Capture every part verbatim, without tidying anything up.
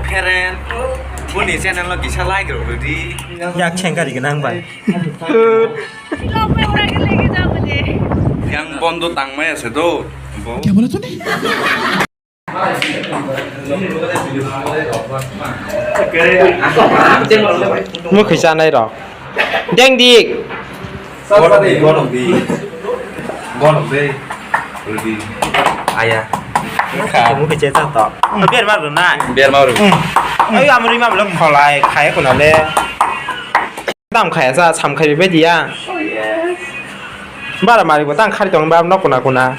Phereng, boni channel no kisa like rw di. Yak chengkari gwnang bai. Yang bondo tangmai ase do. Bo. Mui kisa nai rok. Deng dik. Borok di, borok di. Borok di. Rudi. Aya. Kamu kecil tak? Biar malu na. Biar malu. Ayo amri mam lo kholai, khaya kuna le. Tam khaya sa, sam khaya be dia. Bara mari bo tang khari tong ba no kuna kuna.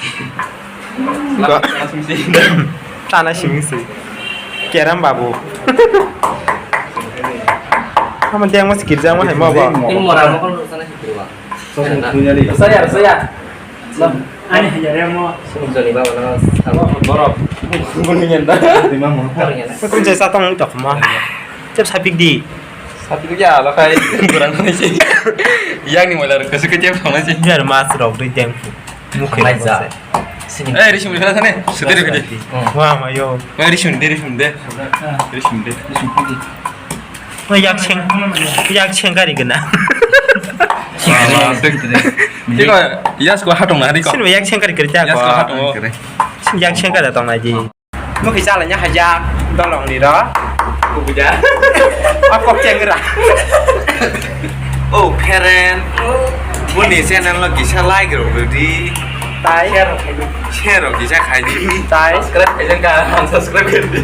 Tana simi si. Keram babu. Ama dia mas kirja ma hai ma ba. Ini mora mo kon sana si kirwa. Saya, saya. Ani hajar ya mo. Sumjoni ba mana. Borok. Bununya da. Lima mo. Kau ni saya tak mau tak ma. Cep sapik di. Sapik ya lah kai. Kurang mana sih. Yang ni mulai ke suka cep sama sih. Biar mas rok dui teng. Mukhe. Mai ja. Eh, rishim rishim sana. Sedih rishim. Wah, mayo. Eh, rishim deh, rishim deh. Rishim deh. Rishim deh. Yak cheng, yak chengkari gwnang. Tiko, yas ko hatong na, tiko. Sini yak chengkari kari ta ko. Yas ko hatong. Yak chengkari tong na ji. Mukhi chala nya haja dolong ni ro. Kubuja. Akok chengra. Oh, phereng. Boni channel no kisa like rw di. Tai. Share rok kisa khai di. Tai. Subscribe khai jeng ka, unsubscribe khai di.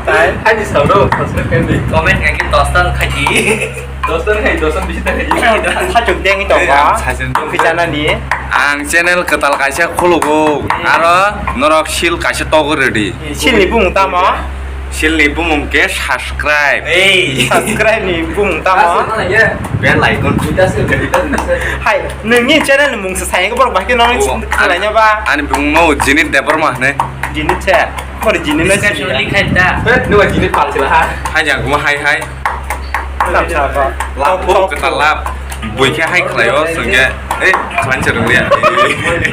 Tai. Hai di sao do, subscribe khai di. Comment khai di, dos ta khai di. Dos ta khai, dos ta bisi ta khai di. Sachuk deng to ba. Sachuk deng. Kisa na ni. Ang channel kwtal kaisa khulugo. Aro norok sil kaisa togo ready. Sil ni bung tamo? Silni bumung khe subscribe. Ei. Subscribe ni bumung tamo? Bell icon. Hai, nini channel ni mung se sayang borok bahai no khalai nya ba. Ani bumung no Jinit Debbarma hne. Jinit se. Kori Jinit no se. Subscribe khai da. Hai jang kuma hai hai. Lab, lab, lab. Bui khe hai khlai o, sengke, eh, khlai se rwliya.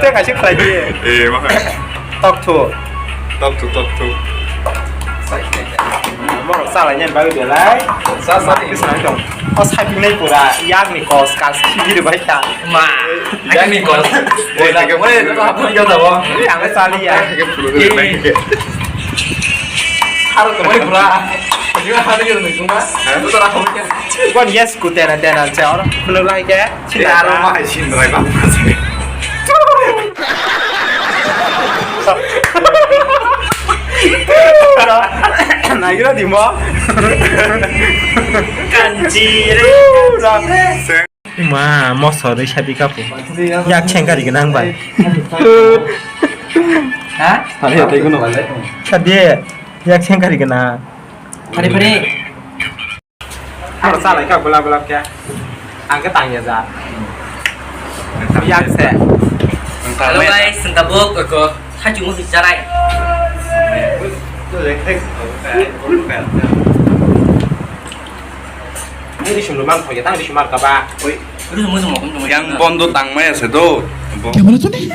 Tei kaisa khlai di. Eh, ma hai. Talk to. Talk to, talk to. Borok chalai nai bagwi belai. Sa, sa. Kisa nai tong. O sapik nai pura, yak ni kos, kas, sibiri bai ta. Ma. Yang ni kos. Woi, lagi, woi, itu apa yang kau tahu? Ini yang saya lihat. Harus kembali pura. Ini harus kita tunggu, Mas. Itu tak apa. Kon yes ku tena tena se or belum lagi ke. Sini aro ma hai sin rai ba. Nagira di mo. Kanjire. Ma, mosor rwi sabi kapu. Yak chengkari gwnang bai. Ha? Hari hatai kuno. Sabi, yak chengkari gwnang. Hari pare. Aro salai ka gulab gulab khe. Ang khe tang ya ja. Yak se. Hello guys, sengkabo koko. Sachu musi charai. Ini sumber mang kau ya tang di sumar kaba. Oi. Yang bondo tangmai ase do. Yang mana tuh nih?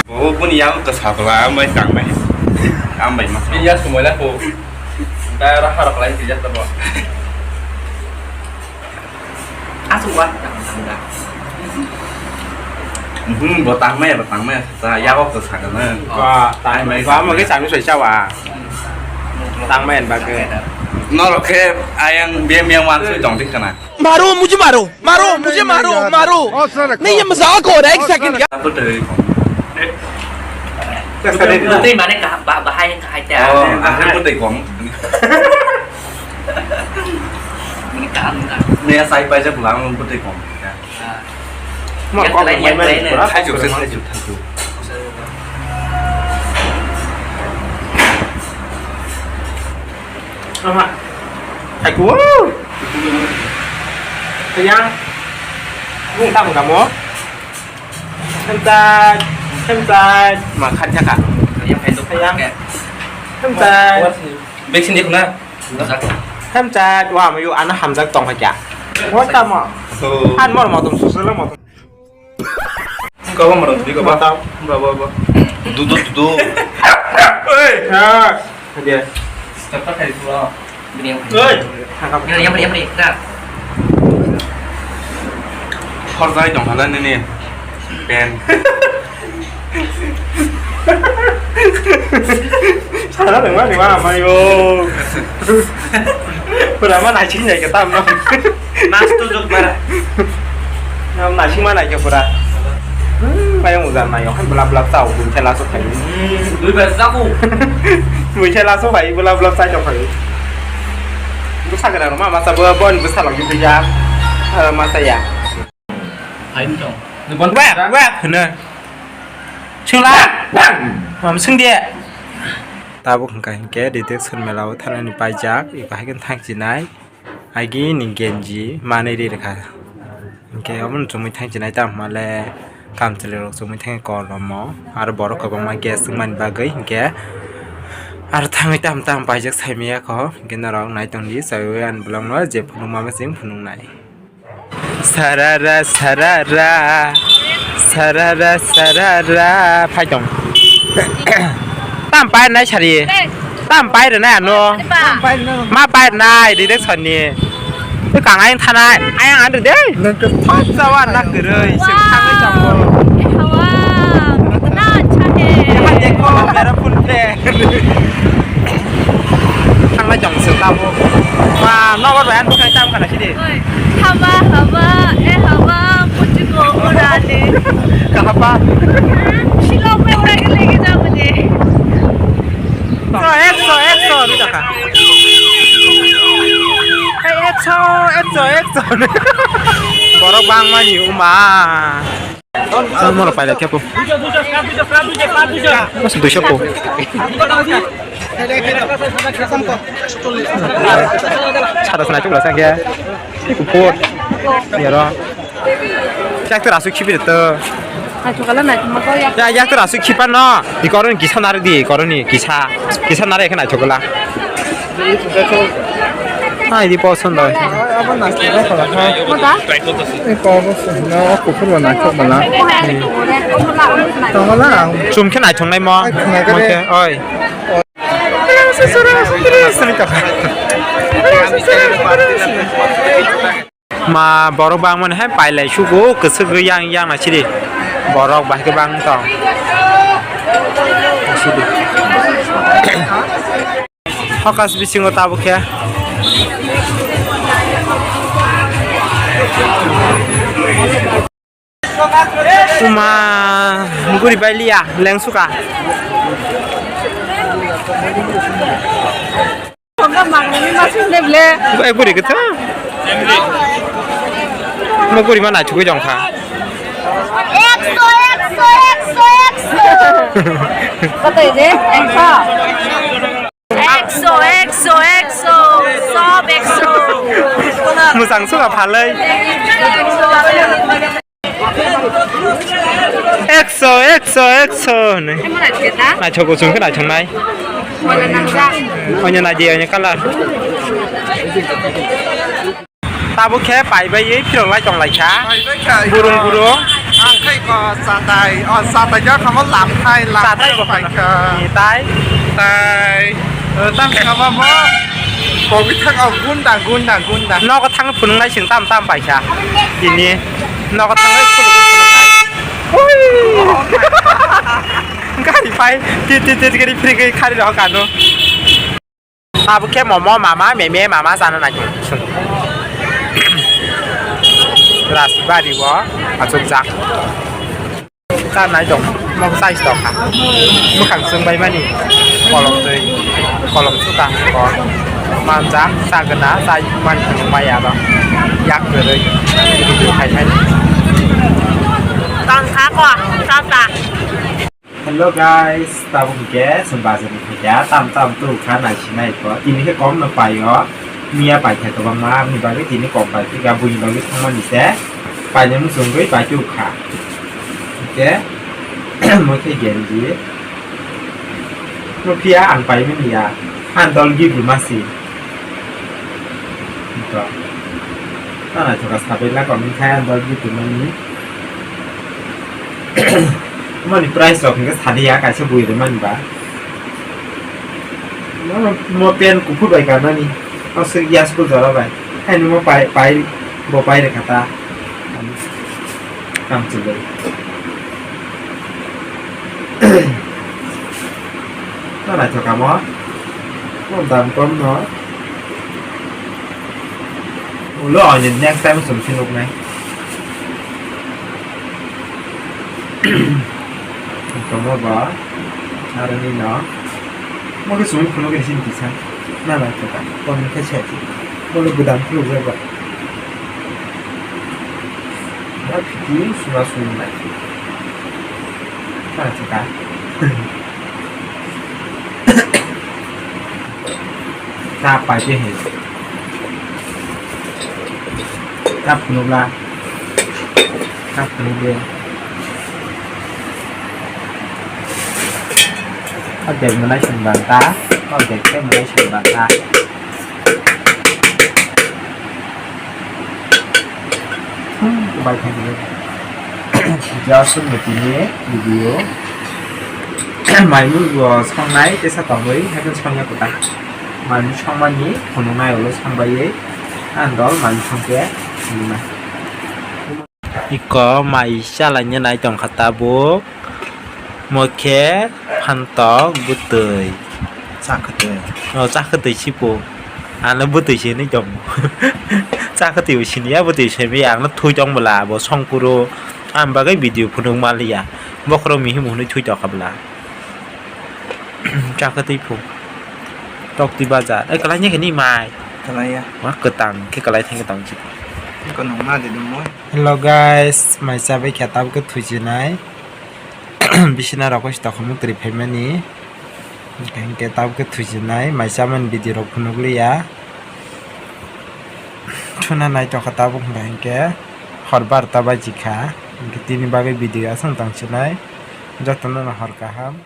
Bo boni yang ke sabla ambai tangmai. Ambai ma. Iya semua lah ko. Daerah harap lain tidak tebo. Asuk wa. Hmm, bo tangmai, bo tangmai. Sa ya kok ke sana. Wah, tangmai. Ba mo ke sami soi chawa. Tangmai ba ke. Norok khe ayang bem yang wan soi tong dik kana. मारो मुझे मारो मारो मुझे मारो मारो नहीं ये मजाक हो रहा है एक सेकंड का. Bwtwi mane kaham ba bahai kahai ta. Oh, ang khe bwtwi kong. Ini kaham ka. Mia sai paijak lang bwtwi kong. Ma kok mai mai. Thaijuk se thaijuk thaijuk. Ama. Hai ku. Yang. Bung tak kamu. Hentai. Hentai. Makan ya kak. Yang itu yang. Hentai. Vaksin di mana? Hentai. Wah, mayu anak hamjak tong kya. Wah, kamu. An mor motom susul motom. Kau mau meroti kau apa? Bawa bawa. Duduk duduk. Hei. Ha. Dia. Oi. Yang, yang, yang, yang, nah. Horjai tong hala nini pen. Sana tong mani ma amai o. Pura ma nai ching jai ka tam no. Mas tu jok bara. Nam nai ching ma nai ka pura. Hmm, mayung ujan nai o, hai belap belap tau, buin chela sok khai. Hmm, dui bar jago. Buin chela sok khai, belap belap chai sok khai. Bwsa gana roma masa bo, bon bwsa lagi tu ya. Eh, masa ya. Hai tong. Wek, wek, hene. Singla. Mam sing dia. Tabuk hingka hingke, detection mela o thanani paijak, iba hai khe thang chinai. Agi ni genji manwi ri rwkha. Hinkhe omono chumui thang chinai tamo le kamchwlwi rok chumui thang kolomo aro borok kwbangma guest wngmani bagwi hinkhe aro thangwi tam tam paijak saimaya kho hinkhe norok nai tongdi chawi ani vlog no je phunukma machine phunuknai. Sarara sarara. Sarara sarara phai tong. Tam pai nai sari. Tam pai rwnai ano. Ma pai rwnai direction ni. Twi kang ayang thanai ayang andri de. Nang ke thok chawa na kwrwi se thangwi tongo. Hawa. Kana acha he. Hai dekho mera phone pe. Thangnai tong se tabo. Ma nobar bai an bukai tam kana sidi. Haba, haba, eh, haba, puchugo urale. Kahapa. Shilong pe ura ke leke jao mujhe. Ekso, ekso, ekso, ekso, ekso. Borok bangmani uma. Moro pailai khe po. Mas duiso po. Sara sana chukla sa khe. Kupur. Yaro. Yak tu rasu khibi to. Naithokla naithokma kok yak. Ya yak tu rasu khipa no. Di koroni kisa nari di koroni kisa. Kisa nari ekhe naithokla. Ha, idi poson doi. Abo naithok kha ha. Mota? Ei poson na kupur ba naithok bala. Tongla ang. Chum khe naithok nai mo. Ai, khna gare. Mo khe, oi. Ma borok bangmani hai pailai sugo kwchwk yang yang na sidi borok bahai khe bang tong sidi. Hokas bisingo tabuk khe. Uma guri bai liya lengsuka. Bai guri khe ta. Mo guri ma naithugwi tong kha. Ekso, ekso, ekso, ekso. Koto ide? Ekso. Ekso, ekso, ekso, sob ekso. Mwchang suka phalai. Ekso, ekso, ekso hwnwi. Naithok kuchung khe naithoknai. Onya naidi, onya colour. Tabuk khe paibai phirok lai tong lai kha. Paibai kha, burung burung. Ang khai ko chatai, o chatai ja khamo lam khai, lam chatai bo pai kha. Ni tai. Tai. O tam khama mo. Kobi thang o gunda, gunda, gunda. Nogo thang phunung lai sing tam tam pai kha. Ini nogo thang lai phunung lai. Hui. Gari pai, ti ti ti gari free gari khari rok ano. Abo khe momo mama, meme mama chana nai. Rasibari o achukjak. Chanai tong, mok chai tong kha. Mwkhang chwng bai mani. Kolom twi, kolom suka, kor. Manjak, chagwna, chai mani maya ro. Yak kwrwi, video khai mani. Tong kha ko, chata. Hello guys, tabuk hwnkhe chwng bazar ni phaikha, tam tam tu kha naisi naikho, tini khe kom no paio, miya paikha kwbangma, aboni bagwi tini kom paikha, buini bagwi thangmani se painani muchungwi paitwi kha. Hwnkhe mo khe genji, mo phiya ang paimani ya, ang dol gibru masi. Ito. Tana thoka sabai la kom khai ang dol gibru mani. Mani price rok hingke sadi ya kaisa bui rwmani ba. Mo pen kuphur bai karnani. Aswk yasku jora bai. Haino mo pai, pai, bo pai rekha ta. Ang chwlwi. No naithok amo. Mo dam kom no. Ulo ani next time chwng philuknai. Tongma ba, aroni no. Mo khe sumui phunuk ni sini kisa. Na na kisa. Tong khe se. Mo le budam phunuk jak ba. Na phiti suna sumui nai. Na kisa. Ta pai je he. Ta phunukla. Ta phunukle. O dek mwnai song banta. O dek khe mwnai song banta. Hmm, bai thang le. Jasung tini video. Mai mui bo songnai tesa tongwi, haikhe songya kwtal. Manwi songmani phunuknai ulo songbai, ang dol manwi songkhe phunuknai. Iko mai chalaina nai tongkha tabuk, mokhe phantok bwtwi. Chakwtwi. O chakwtwi sipo. Ano bwtwi se hinwi tongo. Chakwtwi bo siniya, bwtwi se maya, ano thwi tong bwla bo songphuru. Ang bagwi video phunuk manliya. Bokhorok mihim hwnwi thwi tongkha bwla. Chakwtwi phu. Toktwi baja. Ai, kwlai ni khe ni mai. Kwlaiya. Ma kwtang khe kwlai thang kwtang si. Kwno ma de dum moi. Hello guys, mai chabai khe tabuk khe thwijinai. Bisina rok se tokha mukri phaimani. Hinkhe tabuk khe thwijinai, mai chamani video rok phunukliya. Thuna nai tokha tabuk hinkhe hor barta baji kha. Hinkhe tini bagwi video aswk tong sinai. Jotono no hor kaham.